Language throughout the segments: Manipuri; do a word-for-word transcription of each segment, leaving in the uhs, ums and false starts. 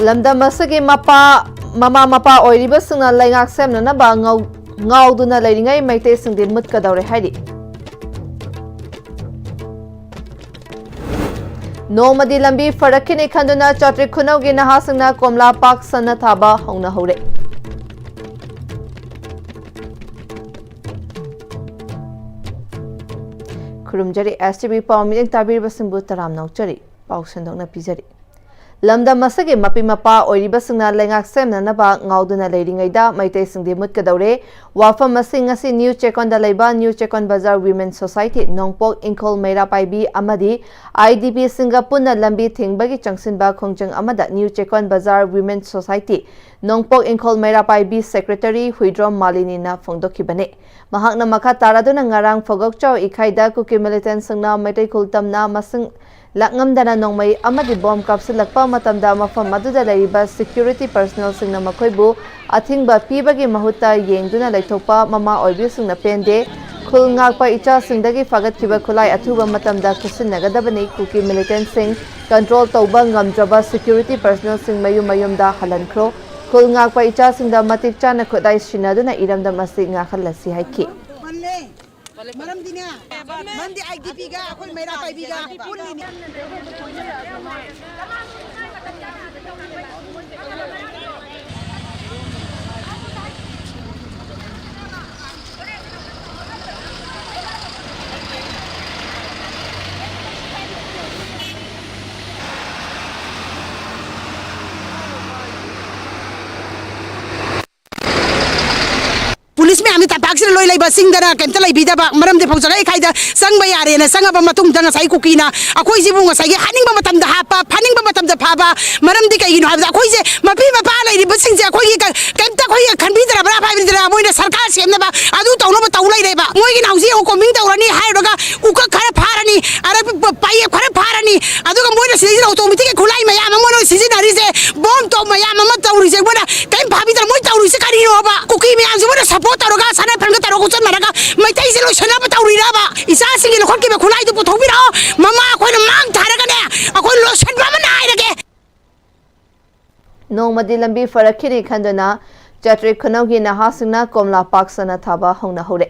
ꯂꯝꯗꯝ ꯑꯁꯤꯒꯤ ꯃꯄꯥ, ꯃꯃꯥ ꯃꯄꯥ ꯑꯣꯏꯔꯤꯕꯁꯤꯡꯅ ꯂꯩꯉꯥꯛ ꯁꯦꯝꯅꯅꯕ ꯉꯥꯎ-, ꯉꯥꯎꯗꯨꯅ ꯂꯩꯔꯤꯉꯩ ꯃꯩꯇꯩꯁꯤꯡꯗꯤ ꯃꯨꯠꯀꯗꯧꯔꯦ ꯍꯥꯏꯔꯤ꯫ ꯅꯣꯡꯃꯗꯤ ꯂꯝꯕꯤ ꯐꯔꯛꯈꯤꯅꯤ ꯈꯟꯗꯨꯅ ꯆꯥꯇ꯭ꯔꯤꯛ ꯈꯨꯅꯧꯒꯤ ꯅꯍꯥꯁꯤꯡꯅ ꯀꯣꯝꯂꯥ ꯄꯥꯛ ꯁꯟꯅ ꯊꯥꯕ ꯍꯧꯅꯍꯧꯔꯦ꯫ ꯈꯨꯔꯨꯝꯖꯔꯤ꯫ ꯑꯦꯁ ꯇꯤ ꯚꯤ ꯄꯥꯎ ꯃꯤꯠꯌꯦꯡ ꯇꯥꯕꯤꯔꯤꯕꯁꯤꯡꯕꯨ ꯇꯔꯥꯝꯅ ꯑꯣꯛꯆꯔꯤ꯫ ꯄꯥꯎ ꯁꯟꯗꯣꯛꯅ ꯄꯤꯖꯔꯤ꯫ ꯂꯝꯗꯝ ꯑꯁꯤꯒꯤ ꯃꯄꯤ ꯃꯄꯥ ꯑꯣꯏꯔꯤꯕꯁꯤꯡꯅ ꯂꯩꯉꯥꯛ ꯁꯦꯝꯅꯅꯕ ꯉꯥꯎꯗꯨꯅ ꯂꯩꯔꯤꯉꯩꯗ ꯃꯩꯇꯩꯁꯤꯡꯗꯤ ꯃꯨꯠꯀꯗꯧꯔꯦ꯫ ꯋꯥꯐꯝ ꯑꯁꯤ ꯉꯁꯤ ꯅ꯭ꯌꯨ ꯆꯦꯛꯀꯣꯟꯗ ꯂꯩꯕ ꯅ꯭ꯌꯨ ꯆꯦꯛꯀꯣꯟ ꯕꯖꯥꯔ ꯋꯤꯃꯦꯟ ꯁꯣꯁꯥꯏꯇꯤ ꯅꯣꯡꯄꯣꯛ ꯏꯪꯈꯣꯜ ꯃꯩꯔꯥ ꯄꯥꯏꯕꯤ ꯑꯃꯗꯤ ꯑꯥꯏ ꯗꯤ ꯄꯤꯁꯤꯡꯒ ꯄꯨꯟꯅ ꯂꯝꯕꯤ ꯊꯤꯡꯕꯒꯤ ꯆꯪꯁꯤꯟꯕ ꯈꯣꯡꯖꯪ ꯑꯃꯗ ꯅ꯭ꯌꯨ ꯆꯦꯛꯀꯣꯟ ꯕꯖꯥꯔ ꯋꯤꯃꯦꯟ ꯁꯣꯁꯥꯏꯇꯤ ꯅꯣꯡꯄꯣꯛ ꯏꯪꯈꯣꯜ ꯃꯩꯔꯥ ꯄꯥꯏꯕꯤ ꯁꯦꯀ꯭ꯔꯦꯇꯔꯤ ꯍꯨꯏꯗ꯭ꯔꯣꯝ ꯃꯥꯂꯤꯅꯤꯅ ꯐꯣꯡꯗꯣꯛꯈꯤꯕꯅꯤ꯫ ꯃꯍꯥꯛꯅ ꯃꯈꯥ ꯇꯥꯔꯗꯨꯅ ꯉꯔꯥꯡ ꯐꯣꯒꯣꯛꯆꯥꯎ ꯏꯈꯥꯏꯗ ꯀꯨꯀꯤ ꯃꯤꯂꯤꯇꯦꯟꯁꯤꯡꯅ ꯃꯩꯇꯩ ꯈꯨꯜ ꯇꯝꯅ ꯃꯁꯤꯡ ꯂꯥꯛꯉꯝꯗꯅ ꯅꯣꯡꯃꯩ ꯑꯃꯗꯤ ꯕꯣꯝ ꯀꯥꯞꯁꯤꯜꯂꯛꯄ ꯃꯇꯝꯗ ꯃꯐꯝ ꯑꯗꯨꯗ ꯂꯩꯔꯤꯕ ꯁꯦꯀ꯭ꯌꯨꯔꯤꯇꯤ ꯄꯔꯁꯅꯦꯜꯁꯤꯡꯅ ꯃꯈꯣꯏꯕꯨ ꯑꯊꯤꯡꯕ ꯄꯤꯕꯒꯤ ꯃꯍꯨꯠꯇ ꯌꯦꯡꯗꯨꯅ ꯂꯩꯊꯣꯛꯄ ꯃꯃꯥ ꯑꯣꯏꯕꯤꯁꯤꯡꯅ ꯄꯦꯟꯗꯦ꯫ ꯈꯨꯜ ꯉꯥꯛꯄ ꯏꯆꯥꯁꯤꯡꯗꯒꯤ ꯐꯥꯒꯠꯈꯤꯕ ꯈꯨꯠꯂꯥꯏ ꯑꯊꯨꯕ ꯃꯇꯝꯗ ꯈꯨꯠꯁꯤꯟꯅꯒꯗꯕꯅꯤ꯫ ꯀꯨꯀꯤ ꯃꯤꯂꯤꯇꯦꯟꯁꯤꯡ ꯀꯟꯇ꯭ꯔꯣꯜ ꯇꯧꯕ ꯉꯝꯗ꯭ꯔꯕ ꯁꯦꯀ꯭ꯌꯨꯔꯤꯇꯤ ꯄꯔꯁꯅꯦꯜꯁꯤꯡ ꯃꯌꯨꯝ ꯃꯌꯨꯝꯗ ꯍꯜꯍꯟꯈ꯭ꯔꯣ꯫ ꯈꯨꯜ ꯉꯥꯛꯄ ꯏꯆꯥꯁꯤꯡꯗ ꯃꯇꯤꯛ ꯆꯥꯅ ꯈꯨꯠꯂꯥꯏ ꯁꯤꯟꯅꯗꯨꯅ ꯏꯔꯝꯗꯝ ꯑꯁꯤ ꯉꯥꯛꯍꯜꯂꯁꯤ ꯍꯥꯏꯈꯤ꯫ ꯃꯔꯝꯗꯤꯅꯦ, ꯃꯔꯝꯗꯤ ꯑꯥꯏ ꯗꯤ ꯄꯤꯒ ꯑꯩꯈꯣꯏ ꯃꯩꯔꯥ ꯄꯥꯏꯕꯤꯒ ꯄꯨꯜꯂꯤꯅꯤ꯫ ꯄꯨꯂꯤꯁ ꯃꯌꯥꯝꯗꯤ ꯇꯝꯄꯥꯛꯁꯤꯗ ꯂꯣꯏ ꯂꯩꯕ, ꯆꯤꯡꯗꯅ ꯀꯩꯝꯇ ꯂꯩꯕꯤꯗꯕ꯫ ꯃꯔꯝꯗꯤ ꯐꯧꯖꯔ ꯏꯈꯥꯏꯗ ꯆꯪꯕ ꯌꯥꯔꯦꯅ ꯆꯪꯉꯕ ꯃꯇꯨꯡꯗ ꯉꯁꯥꯏ ꯀꯨꯀꯤꯅ ꯑꯩꯈꯣꯏꯁꯤꯕꯨ ꯉꯁꯥꯏꯒꯤ ꯍꯥꯠꯅꯤꯡꯕ ꯃꯇꯝꯗ ꯍꯥꯠꯄ, ꯐꯥꯅꯤꯡꯕ ꯃꯇꯝꯗ ꯐꯥꯕ꯫ ꯃꯔꯝꯗꯤ ꯀꯩꯒꯤꯅꯣ ꯍꯥꯏꯕꯗ ꯑꯩꯈꯣꯏꯁꯦ ꯃꯄꯤ ꯃꯄꯥ ꯂꯩꯔꯤꯕꯁꯤꯡꯁꯦ ꯑꯩꯈꯣꯏꯒꯤ ꯀ-, ꯀꯩꯝꯇ ꯑꯩꯈꯣꯏꯒꯤ ꯈꯟꯕꯤꯗ꯭ꯔꯕ꯭ꯔꯥ ꯍꯥꯏꯕꯅꯤꯗꯅ꯫ ꯃꯣꯏꯅ ꯁꯔꯀꯥꯔ ꯁꯦꯝꯅꯕ ꯑꯗꯨ ꯇꯧꯅꯕ ꯇꯧ ꯂꯩꯔꯦꯕ꯫ ꯃꯣꯏꯒꯤꯅ ꯍꯧꯖꯤꯛ ꯌꯦꯡꯉꯨ, ꯀꯣꯝꯕꯤꯡ ꯇꯧꯔꯅꯤ ꯍꯥꯏꯔꯨꯔꯒ ꯎꯀꯛ ꯈꯔ ꯐꯥꯔꯅꯤ, ꯑꯗ ꯄ-, ꯄ-, ꯄꯥꯌꯦꯞ ꯈꯔ ꯐꯥꯔꯅꯤ, ꯑꯗꯨꯒ ꯃꯣꯏꯅ ꯁꯤꯗꯩꯁꯤꯗ ꯑꯣꯇꯣꯃꯦꯇꯤꯛꯀꯤ ꯈꯨꯠꯂꯥꯏ ꯃꯌꯥꯝ ꯑꯃ ꯃꯣꯏꯅ ꯁꯤꯖꯤꯟꯅꯔꯤꯁꯦ, ꯕꯣꯝ ꯇꯧ ꯃꯌꯥꯝ ꯑꯃ ꯇꯧꯔꯤꯁꯦ, ꯃꯣꯏꯅ ꯀꯔꯤꯝ ꯐꯥꯕꯤꯗꯅ ꯃꯣꯏ ꯇꯧꯔꯤꯁꯦ ꯀꯔꯤꯅꯣꯕ? ꯀꯨꯀꯤ ꯃꯌꯥꯝꯁꯦ ꯃꯣꯏꯅ ꯁꯞꯄꯣꯔꯠ ꯇꯧꯔꯒ ꯁꯅꯥ ꯐꯟꯒ ꯇꯧꯔꯒ ꯈꯣꯠꯆꯟꯅꯔꯒ ꯃꯩꯇꯩꯁꯦ ꯂꯣꯏꯁꯟꯅꯕ ꯇꯧꯔꯤꯔꯕ? ꯏꯆꯥꯁꯤꯡꯒꯤ ꯂꯧꯈꯠꯈꯤꯕ ꯈꯨꯠꯂꯥꯏꯗꯨ ꯄꯨꯊꯣꯛꯄꯤꯔꯛꯑꯣ꯫ ꯃꯃꯥ ꯑꯩꯈꯣꯏꯅ ꯃꯥꯡ ꯊꯥꯔꯒꯅꯦ, ꯑꯩꯈꯣꯏ ꯂꯣꯏꯁꯟꯕ ꯑꯃ ꯅꯥꯏꯔꯒꯦ꯫ ꯅꯣꯡꯃꯗꯤ ꯂꯝꯕꯤ ꯐꯔꯛꯈꯤꯅꯤ ꯈꯟꯗꯨꯅ ꯆꯥꯇ꯭ꯔꯦꯠ ꯈꯨꯅꯧꯒꯤ ꯅꯍꯥꯁꯤꯡꯅ ꯀꯣꯝꯂꯥ ꯄꯥꯛ ꯁꯟꯅ ꯊꯥꯕ ꯍꯧꯅꯍꯧꯔꯦ꯫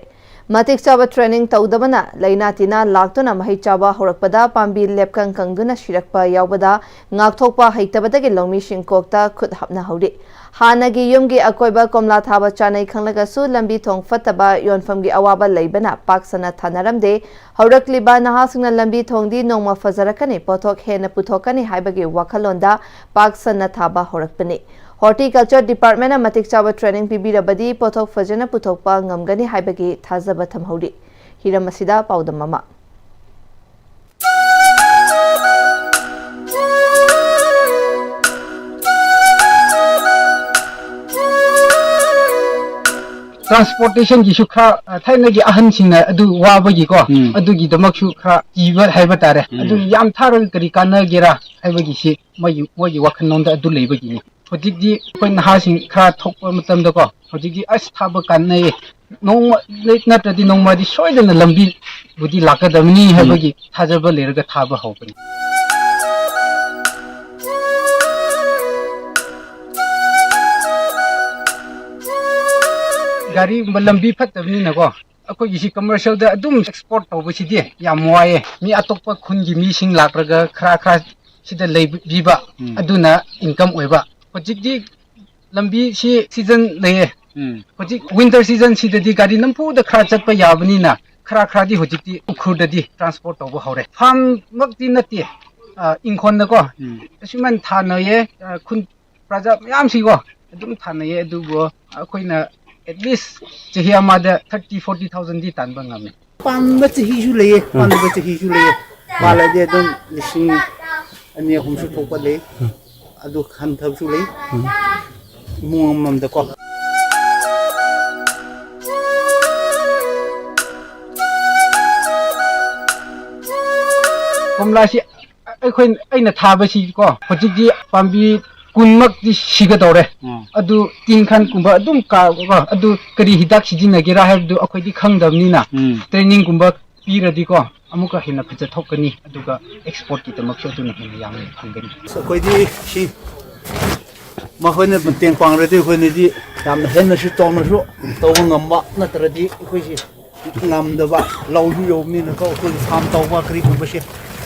ꯃꯇꯤꯛ ꯆꯥꯕ training ꯇꯧꯗꯕꯅ ꯂꯥꯏꯅꯥ ꯇꯤꯟꯅꯥ ꯂꯥꯛꯇꯨꯅ ꯃꯍꯩ ꯆꯥꯕ ꯍꯧꯔꯛꯄꯗ ꯄꯥꯝꯕꯤ ꯂꯦꯞꯀꯪ ꯀꯪꯗꯨꯅ ꯁꯤꯔꯛꯄ ꯌꯥꯎꯕꯗ ꯉꯥꯛꯊꯣꯛꯄ ꯍꯩꯇꯕꯗꯒꯤ ꯂꯧꯃꯤꯁꯤꯡ ꯀꯣꯛꯇ ꯈꯨꯠ ꯍꯥꯞꯅꯍꯧꯔꯤ꯫ ꯍꯥꯟꯅꯒꯤ ꯌꯨꯝꯒꯤ ꯑꯀꯣꯏꯕ ꯀꯣꯝꯂꯥ ꯊꯥꯕ ꯆꯥꯅꯩ ꯈꯪꯂꯒꯁꯨ ꯂꯝꯕꯤ ꯊꯣꯡ ꯐꯠꯇꯕ, ꯌꯣꯟꯐꯝꯒꯤ ꯑꯋꯥꯕ ꯂꯩꯕꯅ ꯄꯥꯛ ꯁꯟꯅ ꯊꯥꯅꯔꯝꯗꯦ꯫ ꯍꯧꯔꯛꯂꯤꯕ ꯅꯍꯥꯁꯤꯡꯅ ꯂꯝꯕꯤ ꯊꯣꯡꯗꯤ ꯅꯣꯡꯃ ꯐꯖꯔꯛꯀꯅꯤ, ꯄꯣꯠꯊꯣꯛ ꯍꯦꯟꯅ ꯄꯨꯊꯣꯛꯀꯅꯤ ꯍꯥꯏꯕꯒꯤ ꯋꯥꯈꯜꯂꯣꯟꯗ ꯄꯥꯛ ꯁꯟꯅ ꯊꯥꯕ ꯍꯧꯔꯛꯄꯅꯤ꯫ Horticulture Department ꯅ ꯃꯇꯤꯛ ꯆꯥꯕ training ꯄꯤꯕꯤꯔꯕꯗꯤ ꯄꯣꯠꯊꯣꯛ ꯐꯖꯅ ꯄꯨꯊꯣꯛꯄ ꯉꯝꯒꯅꯤ ꯍꯥꯏꯕꯒꯤ ꯊꯥꯖꯕ ꯊꯝꯍꯧꯔꯤ꯫ ꯍꯤꯔꯝ ꯑꯁꯤꯗ ꯄꯥꯎꯗꯝ ꯑꯃ꯫ Transportation ꯒꯤꯁꯨ ꯈꯔ, ꯑ, ꯊꯥꯏꯅꯒꯤ ꯑꯍꯟꯁꯤꯡꯅ ꯑꯗꯨ ꯋꯥꯕꯒꯤꯀꯣ, ꯎꯝ꯫ ꯑꯗꯨꯒꯤꯗꯃꯛꯁꯨ ꯈꯔ ꯀꯤꯕ ꯍꯥꯏꯕ ꯇꯥꯔꯦ꯫ ꯎꯝ꯫ ꯑꯗꯨ ꯌꯥꯝ ꯊꯥꯔꯒ ꯀꯔꯤ ꯀꯥꯟꯅꯒꯦꯔꯥ ꯍꯥꯏꯕꯒꯤꯁꯤ ꯃꯣꯏꯒꯤ, ꯃꯣꯏꯒꯤ ꯋꯥꯈꯜꯂꯣꯟꯗ ꯑꯗꯨ ꯂꯩꯕꯒꯤꯅꯤ꯫ ꯍꯧꯖꯤꯛꯇꯤ ꯑꯩꯈꯣꯏ ꯅꯍꯥꯁꯤꯡ ꯈꯔ ꯊꯣꯛꯄ ꯃꯇꯝꯗꯀꯣ, ꯍꯧꯖꯤꯛꯇꯤ ꯑꯁ ꯊꯥꯕ ꯀꯥꯟꯅꯩꯌꯦ, ꯅꯣꯡꯃ ꯅꯠꯇ꯭ꯔꯗꯤ ꯅꯣꯡꯃꯗꯤ ꯁꯣꯏꯗꯅ ꯂꯝꯕꯤꯕꯨꯗꯤ ꯂꯥꯛꯀꯗꯕꯅꯤ ꯎꯝ꯫ ꯍꯥꯏꯕꯒꯤ ꯊꯥꯖꯕ ꯂꯩꯔꯒ ꯊꯥꯕ ꯍꯧꯕꯅꯤ꯫ ꯒꯥꯔꯤꯒꯨꯝꯕ ꯂꯝꯕꯤ ꯐꯠꯇꯕꯅꯤꯅꯀꯣ, ꯑꯩꯈꯣꯏꯒꯤꯁꯤ commercial ꯗ ꯑꯗꯨꯝ export ꯇꯧꯕꯁꯤꯗꯤ ꯌꯥꯝ ꯋꯥꯏꯌꯦ꯫ ꯃꯤ ꯑꯇꯣꯞꯄ ꯈꯨꯟꯒꯤ ꯃꯤꯁꯤꯡ ꯂꯥꯛꯂꯒ ꯈꯔ ꯈꯔ ꯁꯤꯗ ꯂꯩꯕꯤꯕ, ꯎꯝ꯫ ꯑꯗꯨꯅ income ꯑꯣꯏꯕ꯫ ꯍꯧꯖꯤꯛꯇꯤ ꯂꯝꯕꯤꯁꯤ season ꯂꯩꯌꯦ꯫ ꯎꯝ꯫ ꯍꯧꯖꯤꯛ winter season ꯁꯤꯗꯗꯤ ꯒꯥꯔꯤ ꯅꯝꯐꯨꯗ ꯈꯔ ꯆꯠꯄ ꯌꯥꯕꯅꯤꯅ ꯈꯔ ꯈꯔꯗꯤ ꯍꯧꯖꯤꯛꯇꯤ ꯎꯈ꯭ꯔꯨꯜꯗꯗꯤ transport ꯇꯧꯕ ꯍꯧꯔꯦ꯫ Farm ꯃꯛꯇꯤ ꯅꯠꯇꯦ, ꯑ, ꯏꯪꯈꯣꯜꯗꯀꯣ꯫ ꯎꯝ꯫ ꯑꯁꯨꯃꯥꯏꯅ ꯊꯥꯅꯩꯌꯦ, ꯑ, ꯈꯨꯟ ꯄ꯭ꯔꯖꯥ ꯃꯌꯥꯝꯁꯤꯀꯣ ꯑꯗꯨꯝ ꯊꯥꯅꯩꯌꯦ, ꯑꯗꯨꯕꯨ ꯑꯩꯈꯣꯏꯅ at least ꯆꯍꯤ ꯑꯃꯗ thirty, forty thousand ꯗꯤ ꯇꯥꯟꯕ ꯉꯝꯃꯦ꯫ ꯄꯥꯟꯕ ꯆꯍꯤꯁꯨ ꯂꯩꯌꯦ, ꯎꯝ꯫ ꯄꯥꯟꯗꯕ ꯆꯍꯤꯁꯨ ꯂꯩꯌꯦ꯫ ꯄꯥꯜꯂꯗꯤ ꯑꯗꯨꯝ ꯂꯤꯁꯤꯡ ꯑꯅꯤ ꯑꯍꯨꯝꯁꯨ ꯊꯣꯛꯄ ꯂꯩ, ꯎꯝ꯫ ꯑꯗꯨ ꯍꯟꯊꯕꯁꯨ ꯂꯩ꯫ ꯎꯝ꯫ ꯏꯃꯨꯡ ꯑꯃꯃꯝꯗꯀꯣ꯫ ꯀꯣꯝꯂꯥꯁꯤ ꯑꯩꯈꯣꯏ, ꯑꯩꯅ ꯊꯥꯕꯁꯤꯀꯣ, ꯍꯧꯖꯤꯛꯇꯤ ꯄꯥꯝꯕꯤ ꯀꯨꯟꯃꯛꯇꯤ ꯁꯤꯒꯗꯧꯔꯦ꯫ ꯎꯝ꯫ ꯑꯗꯨ ꯇꯤꯟ ꯈꯟꯒꯨꯝꯕ ꯑꯗꯨꯝ ꯀꯥ-, ꯀꯣ, ꯑꯗꯨ ꯀꯔꯤ ꯍꯤꯗꯥꯛ ꯁꯤꯖꯤꯟꯅꯒꯦꯔꯥ ꯍꯥꯏꯕꯗꯨ ꯑꯩꯈꯣꯏꯗꯤ ꯈꯪꯗꯕꯅꯤꯅ, ꯎꯝ꯫ Training ꯒꯨꯝꯕ ꯄꯤꯔꯗꯤꯀꯣ, ꯑꯃꯨꯛꯀ ꯍꯦꯟꯅ ꯐꯖꯊꯣꯛꯀꯅꯤ, ꯑꯗꯨꯒ export ꯀꯤꯗꯃꯛꯁꯨ ꯑꯗꯨꯅ ꯍꯦꯟꯅ ꯌꯥꯝꯅ ꯐꯪꯒꯅꯤ꯫ ꯑꯩꯈꯣꯏꯗꯤ ꯁꯤ ꯃꯈꯣꯏꯅ ꯃꯇꯦꯡ ꯄꯥꯡꯂꯗꯤ ꯑꯩꯈꯣꯏꯅꯗꯤ ꯌꯥꯝꯅ ꯍꯦꯟꯅꯁꯨ ꯆꯥꯎꯅꯁꯨ ꯇꯧꯕ ꯉꯝꯕ, ꯅꯠꯇ꯭ꯔꯗꯤ ꯑꯩꯈꯣꯏꯁꯤ ꯉꯝꯗꯕ, ꯂꯧꯁꯨ ꯌꯧꯕꯅꯤꯅꯀꯣ, ꯑꯩꯈꯣꯏꯒꯤ ꯐꯥꯔꯝ ꯇꯧꯕ ꯀꯔꯤꯒꯨꯝꯕꯁꯦ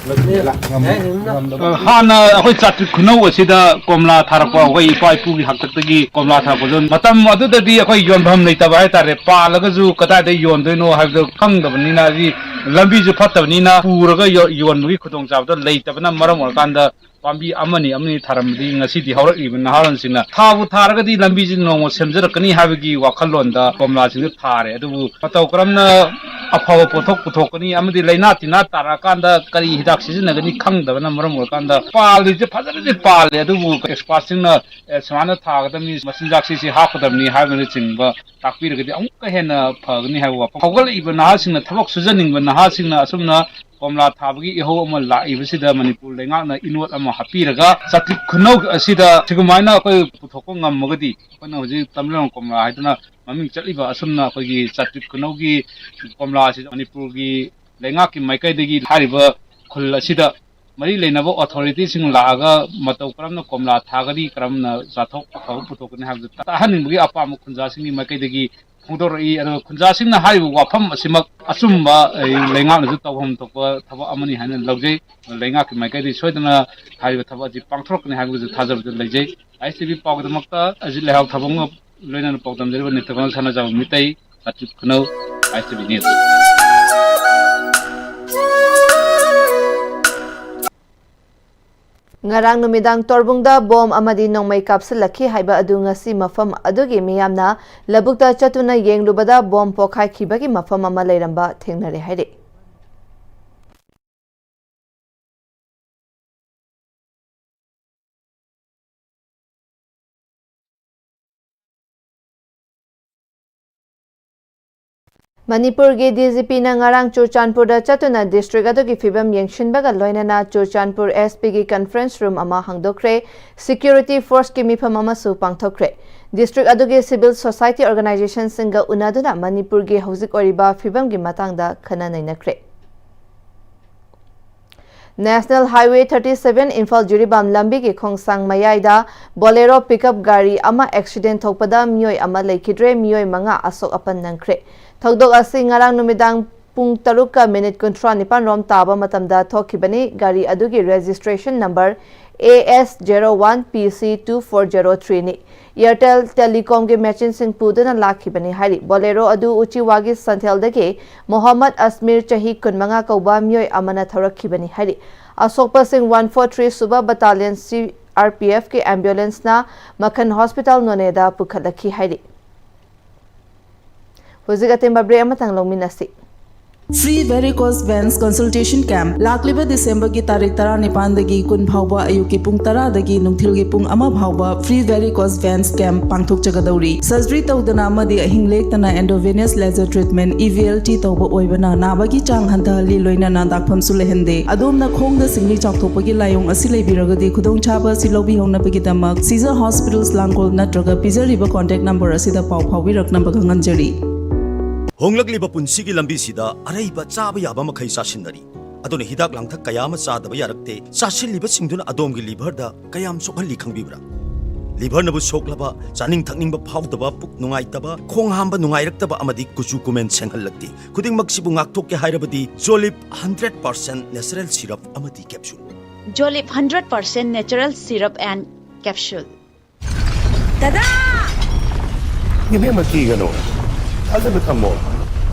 ꯉꯝꯗꯕ꯫ ꯍꯥꯟꯅ ꯑꯩꯈꯣꯏ ꯆꯥꯇ꯭ꯔꯤꯛ ꯈꯨꯅꯧ ꯑꯁꯤꯗ ꯀꯣꯝꯂꯥ ꯊꯥꯔꯛꯄ, ꯑꯩꯈꯣꯏ ꯏꯄꯥ ꯏꯄꯨꯒꯤ ꯍꯥꯛꯇꯛꯇꯒꯤ ꯀꯣꯝꯂꯥ ꯊꯥꯔꯛꯄꯗꯣ, ꯃꯇꯝ ꯑꯗꯨꯗꯗꯤ ꯑꯩꯈꯣꯏ ꯌꯣꯟꯐꯝ ꯂꯩꯇꯕ ꯍꯥꯏꯇꯥꯔꯦ꯫ ꯄꯥꯜꯂꯒꯁꯨ ꯀꯗꯥꯏꯗ ꯌꯣꯟꯗꯣꯏꯅꯣ ꯍꯥꯏꯕꯗꯣ ꯈꯪꯗꯕꯅꯤꯅ, ꯍꯥꯏꯗꯤ ꯂꯝꯕꯤꯁꯨ ꯐꯠꯇꯕꯅꯤꯅ, ꯄꯨꯔꯒ ꯌꯣ-, ꯌꯣꯟꯕꯒꯤ ꯈꯨꯗꯣꯡꯆꯥꯕꯗꯣ ꯂꯩꯇꯕꯅ ꯃꯔꯝ ꯑꯣꯏꯔꯀꯥꯟꯗ, ꯄꯥꯝꯕꯤ ꯑꯃꯅꯤ ꯑꯃꯅꯤ ꯊꯥꯔꯝꯕꯗꯤ ꯉꯁꯤꯗꯤ ꯍꯧꯔꯛꯂꯤꯕ ꯅꯍꯥꯔꯣꯜꯁꯤꯡꯅ ꯊꯥꯕꯨ ꯊꯥꯔꯒꯗꯤ ꯂꯝꯕꯤꯁꯤ ꯅꯣꯡꯃ ꯁꯦꯝꯖꯔꯛꯀꯅꯤ ꯍꯥꯏꯕꯒꯤ ꯋꯥꯈꯜꯂꯣꯟꯗ ꯀꯣꯝꯂꯥꯁꯤꯡꯗꯨ ꯊꯥꯔꯦ꯫ ꯑꯗꯨꯕꯨ ꯃꯇꯧ ꯀꯔꯝꯅ ꯑꯐꯕ ꯄꯣꯠꯊꯣꯛ ꯄꯨꯊꯣꯛꯀꯅꯤ ꯑꯃꯗꯤ ꯂꯥꯏꯅꯥ ꯇꯤꯟꯅꯥ ꯇꯥꯔꯛꯑꯀꯥꯟꯗ ꯀꯔꯤ ꯍꯤꯗꯥꯛ ꯁꯤꯖꯤꯟꯅꯒꯅꯤ ꯈꯪꯗꯕꯅ ꯃꯔꯝ ꯑꯣꯏꯔꯀꯥꯟꯗ, ꯄꯥꯜꯂꯤꯁꯦ ꯐꯖꯅꯗꯤ ꯄꯥꯜꯂꯦ, ꯑꯗꯨꯕꯨ ꯑꯦꯛꯁꯄꯥꯔꯠꯁꯤꯡꯅ, "ꯑꯦ, ꯁꯨꯃꯥꯏꯅ ꯊꯥꯒꯗꯕꯅꯤ, ꯃꯆꯤꯟꯖꯥꯛꯁꯤ ꯁꯤ ꯍꯥꯞꯀꯗꯕꯅꯤ" ꯍꯥꯏꯕꯅꯆꯤꯡꯕ ꯇꯥꯛꯄꯤꯔꯒꯗꯤ ꯑꯃꯨꯛꯀ ꯍꯦꯟꯅ ꯐꯒꯅꯤ ꯍꯥꯏꯕ ꯋꯥꯐꯝ꯫ ꯍꯧꯒꯠꯂꯛꯏꯕ ꯅꯍꯥꯁꯤꯡꯅ, ꯊꯕꯛ ꯁꯨꯖꯅꯤꯡꯕ ꯅꯍꯥꯁꯤꯡꯅ ꯑꯁꯨꯝꯅ ꯀꯣꯝꯂꯥ ꯊꯥꯕꯒꯤ ꯏꯍꯧ ꯑꯃ ꯂꯥꯛꯏꯕꯁꯤꯗ ꯃꯅꯤꯄꯨꯔ ꯂꯩꯉꯥꯛꯅ ꯏꯅꯣꯠ ꯑꯃ ꯍꯥꯞꯄꯤꯔꯒ, ꯆꯥꯇ꯭ꯔꯤꯛ ꯈꯨꯅꯧ ꯑꯁꯤꯗ ꯁꯤꯒꯨꯃꯥꯏꯅ ꯑꯩꯈꯣꯏ ꯄꯨꯊꯣꯛꯄ ꯉꯝꯃꯒꯗꯤ, ꯑꯩꯈꯣꯏꯅ ꯍꯧꯖꯤꯛ ꯇꯃꯦꯡꯂꯣꯡ ꯀꯣꯝꯂꯥ ꯍꯥꯏꯗꯨꯅ ꯃꯃꯤꯡ ꯆꯠꯂꯤꯕ ꯑꯁꯨꯝꯅ ꯑꯩꯈꯣꯏꯒꯤ ꯆꯥꯇ꯭ꯔꯤꯛ ꯈꯨꯅꯧꯒꯤ ꯀꯣꯝꯂꯥ ꯑꯁꯤ ꯃꯅꯤꯄꯨꯔꯒꯤ ꯂꯩꯉꯥꯛꯀꯤ ꯃꯥꯏꯀꯩꯗꯒꯤ ꯍꯥꯏꯔꯤꯕ ꯈꯨꯜ ꯑꯁꯤꯗ ꯃꯔꯤ ꯂꯩꯅꯕ ꯑꯣꯊꯣꯔꯤꯇꯤꯁꯤꯡ ꯂꯥꯛꯑꯒ ꯃꯇꯧ ꯀꯔꯝꯅ ꯀꯣꯝꯂꯥ ꯊꯥꯒꯅꯤ, ꯀꯔꯝꯅ ꯆꯥꯊꯣꯛ ꯑꯐꯕ ꯄꯨꯊꯣꯛꯀꯅꯤ ꯍꯥꯏꯕꯗꯨ ꯇꯥꯍꯟꯅꯤꯡꯕꯒꯤ ꯑꯄꯥꯝꯕ ꯈꯨꯟꯖꯥꯁꯤꯡꯒꯤ ꯃꯥꯏꯀꯩꯗꯒꯤ ꯐꯣꯡꯗꯣꯔꯛꯏ꯫ ꯑꯗꯨꯒ ꯈꯨꯟꯖꯥꯁꯤꯡꯅ ꯍꯥꯏꯔꯤꯕ ꯋꯥꯐꯝ ꯑꯁꯤꯃꯛ ꯑꯆꯨꯝꯕ, ꯑꯩ, ꯂꯩꯉꯥꯛꯅꯁꯨ ꯇꯧꯐꯝ ꯊꯣꯛꯄ ꯊꯕꯛ ꯑꯃꯅꯤ ꯍꯥꯏꯅ ꯂꯧꯖꯩ꯫ ꯂꯩꯉꯥꯛꯀꯤ ꯃꯥꯏꯀꯩꯗꯒꯤ ꯁꯣꯏꯗꯅ ꯍꯥꯏꯔꯤꯕ ꯊꯕꯛ ꯑꯁꯤ ꯄꯥꯡꯊꯣꯔꯛꯀꯅꯤ ꯍꯥꯏꯕꯒꯤꯁꯨ ꯊꯥꯖꯕꯗ ꯂꯩꯖꯩ꯫ ꯑꯥꯏ ꯑꯦꯁ ꯇꯤ ꯚꯤ ꯄꯥꯎꯒꯤꯗꯃꯛꯇ ꯑꯖꯤꯠ ꯂꯩꯍꯥꯎ ꯊꯕꯛ ꯂꯣꯏꯅꯅ ꯄꯥꯎꯗꯝꯖꯔꯤꯕ ꯅꯤꯡꯊꯧꯀꯣꯜ ꯁꯅꯥꯖꯥꯎꯕ ꯃꯤꯇꯩ, ꯆꯥꯇ꯭ꯔꯤꯛ ꯈꯨꯅꯧ, ꯑꯥꯏ ꯑꯦꯁ ꯇꯤ ꯚꯤ ꯅ꯭ꯌꯨꯁ꯫ ꯉꯔꯥꯡ ꯅꯨꯃꯤꯗꯥꯡ ꯇꯣꯔꯕꯨꯡꯗ ꯕꯣꯝ ꯑꯃꯗꯤ ꯅꯣꯡꯃꯩ ꯀꯥꯞꯁꯤꯜꯂꯛꯈꯤ ꯍꯥꯏꯕ ꯑꯗꯨ ꯉꯁꯤ ꯃꯐꯝ ꯑꯗꯨꯒꯤ ꯃꯤꯌꯥꯝꯅ ꯂꯧꯕꯨꯛꯇ ꯆꯠꯇꯨꯅ ꯌꯦꯡꯂꯨꯕꯗ ꯕꯣꯝ ꯄꯣꯈꯥꯏꯈꯤꯕꯒꯤ ꯃꯐꯝ ꯑꯃ ꯂꯩꯔꯝꯕ ꯊꯦꯡꯅꯔꯦ ꯍꯥꯏꯔꯤ꯫ ꯃꯅꯤꯄꯨꯔꯒꯤ ꯗꯤ ꯖꯤ ꯄꯤꯅ ꯉꯔꯥꯡ ꯆꯨꯔꯆꯥꯟꯄꯨꯔꯗ ꯆꯠꯇꯨꯅ ꯗꯤꯁꯇ꯭ꯔꯤꯛ ꯑꯗꯨꯒꯤ ꯐꯤꯕꯝ ꯌꯦꯡꯁꯤꯟꯕꯒ ꯂꯣꯏꯅꯅ ꯆꯨꯔꯆꯥꯟꯄꯨꯔ ꯑꯦꯁ ꯄꯤꯒꯤ ꯀꯟꯐꯔꯦꯟꯁ ꯔꯨꯝ ꯑꯃ ꯍꯥꯡꯗꯣꯛꯈ꯭ꯔꯦ꯫ ꯁꯦꯀ꯭ꯌꯨꯔꯤꯇꯤ ꯐꯣꯔꯁꯀꯤ ꯃꯤꯐꯝ ꯑꯃꯁꯨ ꯄꯥꯡꯊꯣꯛꯈ꯭ꯔꯦ꯫ ꯗꯤꯁꯇ꯭ꯔꯤꯛ ꯑꯗꯨꯒꯤ ꯁꯤꯚꯤꯜ ꯁꯣꯁꯥꯏꯇꯤ ꯑꯣꯔꯒꯅꯥꯏꯖꯦꯁꯟꯁꯤꯡꯒ ꯎꯅꯗꯨꯅ ꯃꯅꯤꯄꯨꯔꯒꯤ ꯍꯧꯖꯤꯛ ꯑꯣꯏꯔꯤꯕ ꯐꯤꯕꯝꯒꯤ ꯃꯇꯥꯡꯗ ꯈꯟꯅ ꯅꯩꯅꯈ꯭ꯔꯦ꯫ National Highway thirty seven Imphal Jiribam ꯂꯝꯕꯤꯒꯤ ꯈꯣꯡꯁꯥꯡ ꯃꯌꯥꯏꯗ Bolero pickup ꯒꯥꯔꯤ ꯑꯃ accident ꯊꯣꯛꯄꯗ ꯃꯤꯑꯣꯏ ꯑꯃ ꯂꯩꯈꯤꯗ꯭ꯔꯦ, ꯃꯤꯑꯣꯏ ꯃꯉꯥ ꯑꯁꯣꯛ ꯑꯄꯟ ꯅꯪꯈ꯭ꯔꯦ꯫ ꯊꯧꯗꯣꯛ ꯑꯁꯤ ꯉꯔꯥꯡ ꯅꯨꯃꯤꯗꯥꯡ ꯄꯨꯡ ꯇꯔꯨꯛꯀ ꯃꯤꯅꯤꯠ ꯀꯨꯟꯊ꯭ꯔꯥ ꯅꯤꯄꯥꯟ ꯔꯣꯝ ꯇꯥꯕ ꯃꯇꯝꯗ ꯊꯣꯛꯈꯤꯕꯅꯤ꯫ ꯒꯥꯔꯤ ꯑꯗꯨꯒꯤ registration number A S zero one P C two four zero three ꯅꯤ꯫ Airtel Telecomꯒꯤ machineꯁꯤꯡ ꯄꯨꯗꯨꯅ ꯂꯥꯛꯈꯤꯕꯅꯤ ꯍꯥꯏꯔꯤ꯫ Bolero ꯑꯗꯨ ꯎꯆꯤꯋꯥꯒꯤ ꯁꯟꯊꯦꯜꯗꯒꯤ ꯃꯣꯍꯝꯃꯗ ꯑꯁꯃꯤꯔ, ꯆꯍꯤ ꯀꯨꯟꯃꯉꯥ ꯀꯧꯕ ꯃꯤꯑꯣꯏ ꯑꯃꯅ ꯊꯧꯔꯛꯈꯤꯕꯅꯤ ꯍꯥꯏꯔꯤ꯫ ꯑꯁꯣꯛꯄꯁꯤꯡ one four three ꯁꯨꯕ Battalion C R P Fꯀꯤ ambulanceꯅ ꯃꯈꯟ Hospital ꯅꯣꯅꯦꯗ ꯄꯨꯈꯠꯂꯛꯈꯤ ꯍꯥꯏꯔꯤ꯫ ꯍꯧꯖꯤꯛ ꯑꯇꯦꯟꯕ break ꯑꯃꯇꯪ ꯂꯧꯃꯤꯟꯅꯁꯤ꯫ Free Varicose Veins Consultation Camp ꯂꯥꯛꯂꯤꯕ ꯗꯤꯁꯦꯝꯕꯔꯒꯤ ꯇꯥꯔꯤꯛ ꯇꯔꯥꯅꯤꯄꯥꯟꯗꯒꯤ ꯀꯨꯟ ꯐꯥꯎꯕ ꯑꯌꯨꯛꯀꯤ ꯄꯨꯡ ꯇꯔꯥꯗꯒꯤ ꯅꯨꯡꯊꯤꯜꯒꯤ ꯄꯨꯡ ꯑꯃ ꯐꯥꯎꯕ Free Varicose Veins Camp ꯄꯥꯡꯊꯣꯛꯆꯒꯗꯧꯔꯤ꯫ Surgery ꯇꯧꯗꯅ ꯑꯃꯗꯤ ꯑꯍꯤꯡ ꯂꯦꯛꯇꯅ endovenous laser treatment, E V L T, ꯇꯧꯕ ꯑꯣꯏꯕꯅ ꯅꯥꯕꯒꯤ ꯆꯥꯡ ꯍꯟꯊꯍꯜꯂꯤ, ꯂꯣꯏꯅꯅ ꯗꯥꯛꯐꯝꯁꯨ ꯂꯩꯍꯟꯗꯦ꯫ ꯑꯗꯣꯝꯅ ꯈꯣꯡꯗ ꯁꯤꯡꯂꯤ ꯆꯥꯎꯊꯣꯛꯄꯒꯤ ꯂꯥꯏꯑꯣꯡ ꯑꯁꯤ ꯂꯩꯕꯤꯔꯒꯗꯤ ꯈꯨꯗꯣꯡꯆꯥꯕ ꯑꯁꯤ ꯂꯧꯕꯤꯍꯧꯅꯕꯒꯤꯗꯃꯛ Caesar Hospitals ꯂꯥꯡꯒꯣꯜ ꯅꯠꯇ꯭ꯔꯒ ꯄꯤꯖꯔꯤꯕ contact number ꯑꯁꯤꯗ ꯄꯥꯎ ꯐꯥꯎꯕꯤꯔꯛꯅꯕꯒ ꯉꯥꯡꯖꯔꯤ꯫ ꯍꯣꯡꯂꯛꯂꯤꯕ ꯄꯨꯟꯁꯤꯒꯤ ꯂꯝꯕꯤꯁꯤꯗ ꯑꯔꯩꯕ ꯆꯥꯕ ꯌꯥꯕ ꯃꯈꯩ ꯆꯥꯁꯤꯟꯅꯔꯤ꯫ ꯑꯗꯨꯅ ꯍꯤꯗꯥꯛ ꯂꯥꯡꯊꯛ ꯀꯌꯥ ꯑꯃ ꯆꯥꯗꯕ ꯌꯥꯔꯛꯇꯦ꯫ ꯆꯥꯁꯤꯜꯂꯤꯕꯁꯤꯡꯗꯨꯅ ꯑꯗꯣꯝꯒꯤ liverꯗ ꯀꯌꯥꯝ ꯁꯣꯛꯍꯜꯂꯤ ꯈꯪꯕꯤꯕ꯭ꯔꯥ? Liverꯅꯕꯨ ꯁꯣꯛꯂꯕ, ꯆꯥꯅꯤꯡ ꯊꯛꯅꯤꯡꯕ ꯐꯥꯎꯗꯕ, ꯄꯨꯛ ꯅꯨꯡꯉꯥꯏꯇꯕ, ꯈꯣꯡ ꯍꯥꯝꯕ ꯅꯨꯡꯉꯥꯏꯔꯛꯇꯕ ꯑꯃꯗꯤ ꯀꯨꯆꯨ ꯀꯨꯃꯦꯟ ꯁꯦꯡꯍꯜꯂꯛꯇꯦ꯫ ꯈꯨꯗꯤꯡꯃꯛꯁꯤꯕꯨ ꯉꯥꯛꯊꯣꯛꯀꯦ ꯍꯥꯏꯔꯕꯗꯤ Jolib hundred percent natural syrup ꯑꯃꯗꯤ capsule꯫ Jolib hundred percent natural syrup and capsule꯫ ꯗꯗꯥ! ꯏꯕꯦꯝꯃ, ꯀꯤꯒꯅꯨ, ꯊꯥꯖꯕ ꯊꯝꯃꯣ꯫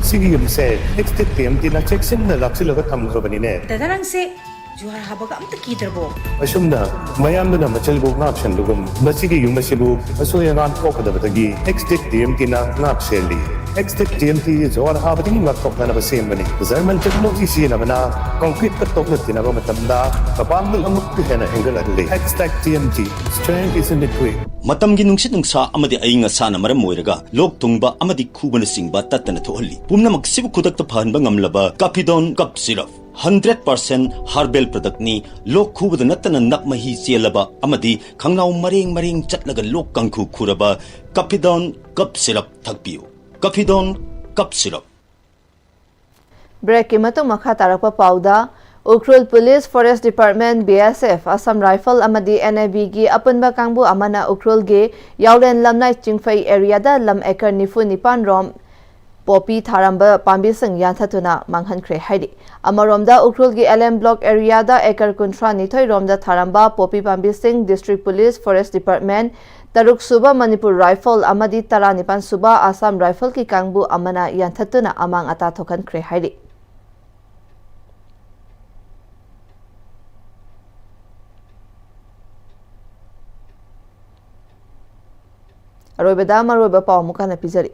ꯁꯤꯒꯤ ꯌꯨꯝꯁꯦ Extech T M Tꯅ ꯆꯦꯛꯁꯤꯟꯅ ꯂꯥꯛꯁꯤꯜꯂꯒ ꯊꯝꯈ꯭ꯔꯕꯅꯤꯅꯦ꯫ ꯗꯗꯥ, ꯅꯪꯁꯦ ꯖꯨꯍꯥꯔ ꯍꯥꯕꯒ ꯑꯝꯇ ꯀꯤꯗ꯭ꯔꯕꯣ? ꯑꯁꯨꯝꯅ ꯃꯌꯥꯝꯗꯨꯅ ꯃꯆꯜꯕꯨ ꯉꯥꯛ ꯁꯦꯟꯕꯒꯨꯝ, ꯃꯁꯤꯒꯤ ꯌꯨꯝ ꯑꯁꯤꯕꯨ ꯑꯁꯣꯏ ꯑꯉꯥꯝ ꯊꯣꯛꯀꯗꯕꯗꯒꯤ Extech T M Tꯅ ꯉꯥꯛ ꯁꯦꯜꯂꯤ꯫ Extech T M T ꯖꯨꯍꯥꯔ ꯍꯥꯕꯗꯒꯤ ꯉꯥꯛꯊꯣꯛꯅꯅꯕ ꯁꯦꯝꯕꯅꯤ꯫ German technology ꯁꯤꯖꯤꯟꯅꯕꯅ concreteꯀ ꯇꯣꯛꯅ ꯇꯤꯟꯅꯕ ꯃꯇꯝꯗ ꯃꯄꯥꯡꯒꯜ ꯑꯃꯨꯛꯀ ꯍꯦꯟꯅ ꯍꯦꯟꯒꯠꯍꯜꯂꯤ꯫ Extech T M T, strength is in the grit. ꯃꯇꯝꯒꯤ ꯅꯨꯡꯁꯤꯠ ꯅꯨꯡꯁꯥ ꯑꯃꯗꯤ ꯑꯏꯪ ꯑꯁꯥꯅ ꯃꯔꯝ ꯑꯣꯏꯔꯒ ꯂꯣꯛ ꯊꯨꯡꯕ ꯑꯃꯗꯤ ꯈꯨꯕꯅꯆꯤꯡꯕ ꯇꯠꯇꯅ ꯊꯣꯛꯍꯜꯂꯤ꯫ ꯄꯨꯝꯅꯃꯛꯁꯤꯕꯨ ꯈꯨꯗꯛꯇ ꯐꯍꯟꯕ ꯉꯝꯂꯕ Capidon Cup Syrup, hundred percent herbal productꯅꯤ꯫ ꯂꯣꯛ ꯈꯨꯕꯗ ꯅꯠꯇꯅ ꯅꯞ ꯃꯍꯤ ꯆꯦꯜꯂꯕ ꯑꯃꯗꯤ ꯈꯪꯅꯥꯎ ꯃꯔꯦꯡ ꯃꯔꯦꯡ ꯆꯠꯂꯒ ꯂꯣꯛ ꯀꯥꯡꯈꯨ ꯈꯨꯔꯕ Capidon Cup Syrup ꯊꯛꯄꯤꯌꯨ꯫ Capidon Cup Syrup꯫ Breakꯀꯤ ꯃꯇꯨꯡ ꯃꯈꯥ ꯇꯥꯔꯛꯄ ꯄꯥꯎꯗ, Ukhrul police, forest department, B S F, Assam rifle ꯑꯃꯗꯤ ꯑꯦꯟ ꯑꯦ ꯕꯤꯒꯤ ꯑꯄꯨꯟꯕ ꯀꯥꯡꯕꯨ ꯑꯃꯅ ꯎꯈ꯭ꯔꯨꯜꯒꯤ ꯌꯥꯎꯂꯦꯟ ꯂꯝꯅꯥꯏ ꯆꯤꯡꯐꯩ ꯑꯦꯔꯤꯌꯥꯗ ꯂꯝ ꯑꯦꯀꯔ ꯅꯤꯐꯨ ꯅꯤꯄꯥꯟ ꯔꯣꯝ ꯄꯣꯄꯤ ꯊꯥꯔꯝꯕ ꯄꯥꯝꯕꯤꯁꯤꯡ ꯌꯥꯟꯊꯠꯇꯨꯅ ꯃꯥꯡꯍꯟꯈ꯭ꯔꯦ ꯍꯥꯏꯔꯤ꯫ ꯑꯃꯔꯣꯝꯗ ꯎꯈ꯭ꯔꯨꯜꯒꯤ ꯑꯦꯜ ꯑꯦꯝ ꯕ꯭ꯂꯣꯛ ꯑꯦꯔꯤꯌꯥꯗ ꯑꯦꯀꯔ ꯀꯨꯟꯊ꯭ꯔꯥ ꯅꯤꯊꯣꯏ ꯔꯣꯝꯗ ꯊꯥꯔꯝꯕ ꯄꯣꯄꯤ ꯄꯥꯝꯕꯤꯁꯤꯡ ꯗꯤꯁꯇ꯭ꯔꯤꯛ ꯄꯨꯂꯤꯁ, ꯐꯣꯔꯦꯁ ꯗꯤꯄꯥꯔꯠꯃꯦꯟ, ꯇꯔꯨꯛ ꯁꯨꯕ ꯃꯅꯤꯄꯨꯔ ꯔꯥꯏꯐꯜ ꯑꯃꯗꯤ ꯇꯔꯥꯅꯤꯄꯥꯟ ꯁꯨꯕ ꯑꯁꯥꯝ ꯔꯥꯏꯐꯜꯒꯤ ꯀꯥꯡꯕꯨ ꯑꯃꯅ ꯌꯥꯟꯊꯠꯇꯨꯅ ꯑꯃꯥꯡ ꯑꯇꯥ ꯊꯣꯛꯍꯟꯈ꯭ꯔꯦ ꯍꯥꯏꯔꯤ꯫ ꯑꯔꯣꯏꯕꯗ ꯃꯔꯨꯑꯣꯏꯕ ꯄꯥꯎ ꯑꯃꯨꯛ ꯍꯟꯅ ꯄꯤꯖꯔꯤ꯫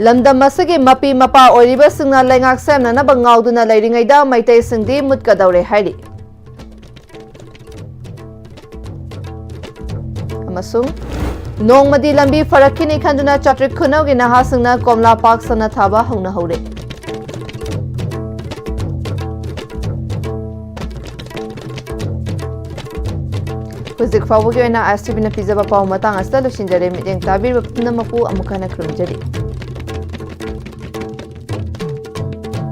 ꯂꯝꯗꯝ ꯑꯁꯤꯒꯤ ꯃꯄꯤ ꯃꯄꯥ ꯑꯣꯏꯔꯤꯕꯁꯤꯡꯅ ꯂꯩꯉꯥꯛ ꯁꯦꯝꯅꯅꯕ ꯉꯥꯎꯗꯨꯅ ꯂꯩꯔꯤꯉꯩꯗ ꯃꯩꯇꯩꯁꯤꯡꯗꯤ ꯃꯨꯠꯀꯗꯧꯔꯦ ꯍꯥꯏꯔꯤ꯫ ꯑꯃꯁꯨꯡ ꯅꯣꯡꯃꯗꯤ ꯂꯝꯕꯤ ꯐꯔꯛꯈꯤꯅꯤ ꯈꯟꯗꯨꯅ ꯆꯥꯇ꯭ꯔꯤꯛ ꯈꯨꯅꯧꯒꯤ ꯅꯍꯥꯁꯤꯡꯅ ꯀꯣꯝꯂꯥ ꯄꯥꯛ ꯁꯟꯅ ꯊꯥꯕ ꯍꯧꯅꯍꯧꯔꯦ꯫ ꯍꯧꯖꯤꯛ ꯐꯥꯎꯕꯒꯤ ꯑꯣꯏꯅ ꯑꯥꯏ ꯑꯦꯁ ꯇꯤ ꯚꯤꯅ ꯄꯤꯖꯕ ꯄꯥꯎ ꯃꯇꯥꯡ ꯑꯁꯤꯗ ꯂꯣꯏꯁꯤꯟꯖꯔꯦ꯫ ꯃꯤꯠꯌꯦꯡ ꯇꯥꯕꯤꯔꯤꯕ ꯄꯨꯝꯅꯃꯛꯄꯨ ꯑꯃꯨꯛ ꯍꯟꯅ ꯈꯨꯔꯨꯝꯖꯔꯤ꯫